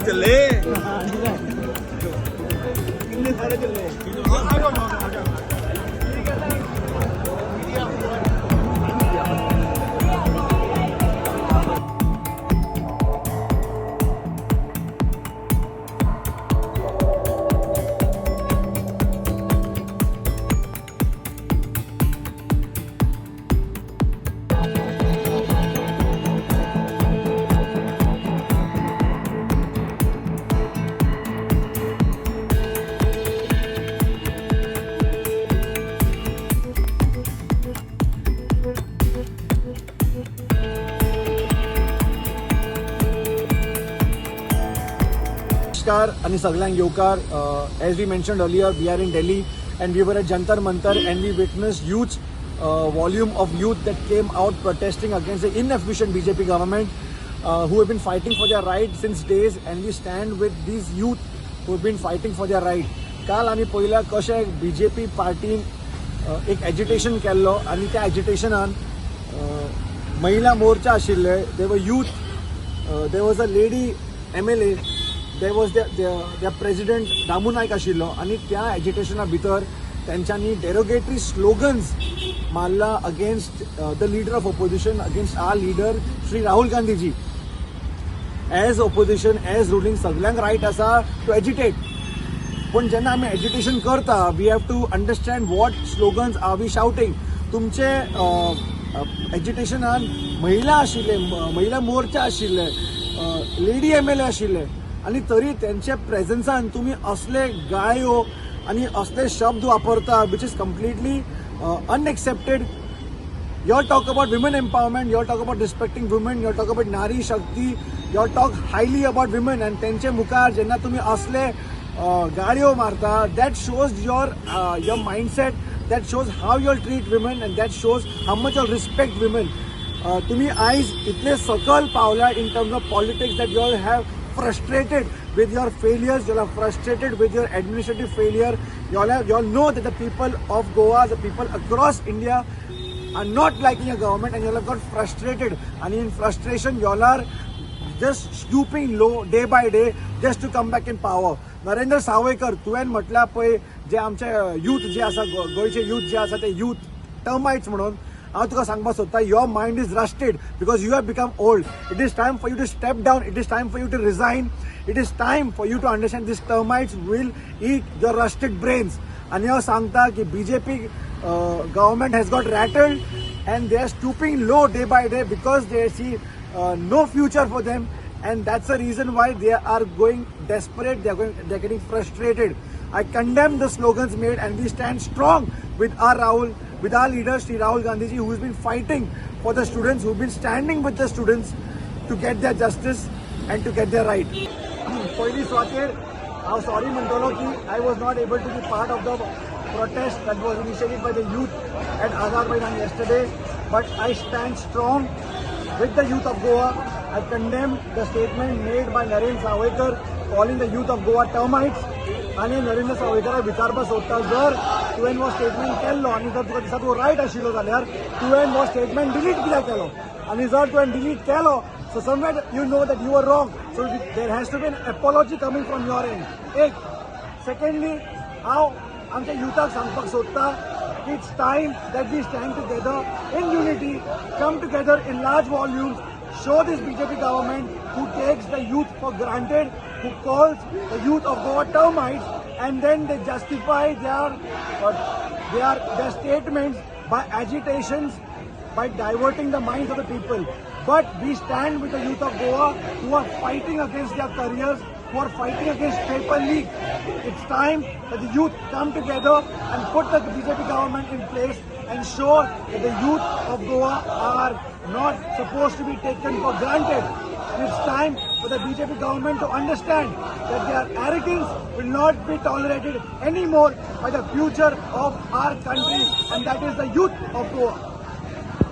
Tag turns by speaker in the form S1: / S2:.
S1: ਚੱਲੇ, ਕਿੰਨੇ ਸਾਰੇ ਚੱਲੇ। ਆ ਜਾਓ, ਆ ਜਾਓ।
S2: नमस्कार आणि सगळ्यांक येवकार. As we mentioned earlier, we are in Delhi and we were at Jantar Mantar and we witness huge volume of youth that came out protesting against the inefficient BJP government, who have been fighting for their right since days, and we stand with these youth who have been fighting for their right. काल आमी पळयला कशें BJP पार्टीन एक agitation केल्लो आनी त्या एजिटेशनान महिला मोर्चा आशिल्ले, there were youth, there was a lady MLA, there was the president Damu Naik आशिल्लो आनी त्या एजिटेशना भितर तेंच्यांनी डेरोगेटरी स्लोगन्स मारला against the leader of opposition, against our leader Shri Rahul Gandhiji. As opposition, as ruling, सगळ्यांक right आसा two agitate, पूण जेन्ना आमी एजिटेशन करता, we have to understand what slogans are we shouting. तुमचे एजिटेशनान महिला आशिल्ले, महिला मोर्चा आशिल्ले, लेडी एमएलए आशिल्ले आनी तरी तेंच्या प्रेझन्सान तुमी असले गाळयो आनी असले शब्द वापरता, which is completely unaccepted. You talk about women empowerment, you talk about respecting women, you talk about Nari Shakti, you talk highly about women, and तेंचे मुखार जेन्ना तुमी असले गाळयो मारता, that shows your mindset, that shows how you treat women, and that shows how much you respect women. तुमी आयज इतले सकल पावल्या in terms of politics that you have frustrated with your failures, you are frustrated with your administrative failure. You all know that the people of Goa, the people across India are not liking your government, and you all have got frustrated, and in frustration you all are just stooping low day by day just to come back in power. Narendra Sawaikar, तुवें म्हटल्यार पळय, जे आमचे youth जे आसा, गोंयचे youth जे आसा, ते youth termites म्हणून, हांव तुका सांगपाक सोदता, your mind is rusted because you have become old. It is time for you to step down. It is time for you to resign. It is time for you to understand this termites will eat your rusted brains. आनी हांव सांगता की BJP government has got rattled and they are stooping low day by day because they see no future for them, and that's the reason why they are going desperate, they are getting frustrated. I condemn the slogans made and we stand strong with our Rahul, with our leader Shri Rahul Gandhi ji, who has been fighting for the students, who have been standing with the students to get their justice and to get their right. पयली सुवातेर हांव sorry म्हणटलो की I was not able to be part of the protest that was initiated by the youth at Azad Maidan yesterday, but I stand strong with the youth of Goa. I condemn the statement made by Narendra Sawaikar calling the youth of Goa termites. आनी नरेंद्र सावयकराक विचारपाक सोदता, जर तुवें हो statement केल्लो आनी जर तुका दिसता तूं रायट आशिल्लो जाल्यार तुवें हो स्टेटमेंट डिलीट कित्याक केलो? आनी जर तुवें डिलीट केलो, so somewhere you know that you are wrong, so there has to be an apology coming from your end. एक सेकंडली, हांव आमच्या युथाक सांगपाक सोदता, it's time that we stand together in unity, come together in large volumes, show this BJP government who takes the youth for granted, who calls the youth of Goa termites, and then they justify their statements by agitations, by diverting the minds of the people. But we stand with the youth of Goa who are fighting against their careers, who are fighting against paper leak. It's time that the youth come together and put the BJP government in place and show that the youth of Goa are not supposed to be taken for granted. It's time for the BJP government to understand that their arrogance will not be tolerated anymore by the future of our country, and that is the youth of Goa.